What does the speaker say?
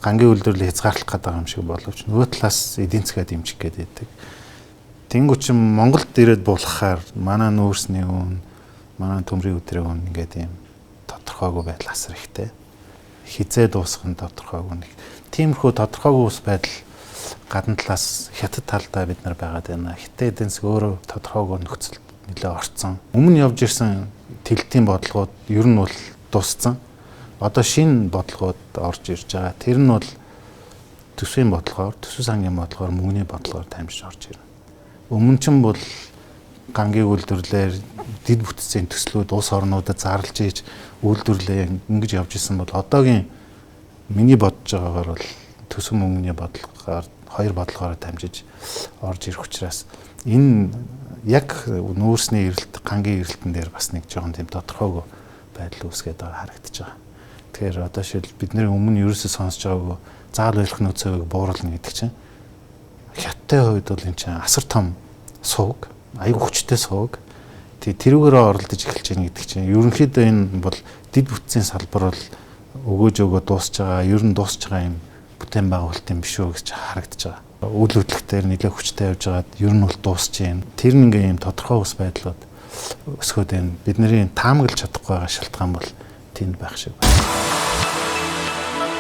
гангийн үйлдвэрлэлийг хязгаарлах гэдэг юм шиг боловч нөгөө талаас эдийн засгаа дэмжих гээд байдаг. Тэнгүү чинь Монголд ирээд буулгахаар манай нүүрсний үн, манай төмрийн өдрийн үн ингээд юм тодорхойгүй байдал асар ихтэй. Хизээ дуусах нь тодорхойгүй нэг. Тиймэрхүү тодорхойгүй ус байдал гадна талаас хятад талдаа бид нар байгаад байна. Хятад эдийн засаг өөрөө тодорхойгүй нөхцөлд нэлээ орцсон. Өмнө явж ирсэн тэлтийн бодлогууд ер нь бол дууссан. Одоо шинэ бодлогууд орж ирж байгаа. Тэр нь бол төсвийн бодлогоор, төсвийн сангийн бодлогоор, мөнгөний бодлогоор дамжиж орж ирнэ. Өмнө чинь бол гангийн үйлдвэрлэлээр дэд бүтцийн төслүүд улс орнуудад зарлж ийж үйлдвэрлэлээ ингэж явж исэн бол одоогийн миний бодож байгаагаар бол төсөв мөнгөний бодлогоор хоёр бодлогоор дамжиж орж ирэх учраас энэ яг нүүрсний эрэлт, гангийн эрэлтэн дээр бас нэг жоохон тийм тодорхойгүй байдал үүсгээд байгаа харагдаж байгаа. Тэгэхээр одоо шил бидний өмнө ерөөсөө сонсож байгаагүй заал барих нөөцийг бууруулна гэдэг чинь хятадын хувьд бол энэ чинь асар том сувг, аюу хүчтэй сувг. Тэгээ тэрүүгээрээ оролдож эхэлж байна гэдэг чинь ерөнхийдөө энэ бол дэд бүтцийн салбар бол өгөөж өгөө дуусж байгаа, ер нь дуусж байгаа юм бүтээн байгуулалт юм биш үү гэж харагдаж байгаа. Үйл хөдлөлтөөр нэлээд хүчтэй явж байгаад ер нь бол дуусж байна. Тэр нь ингээ юм тодорхой ус байдлууд өсгөөд байна. Бидний таамаглаж чадахгүй байгаа шалтгаан бол тэнд байх шиг байна.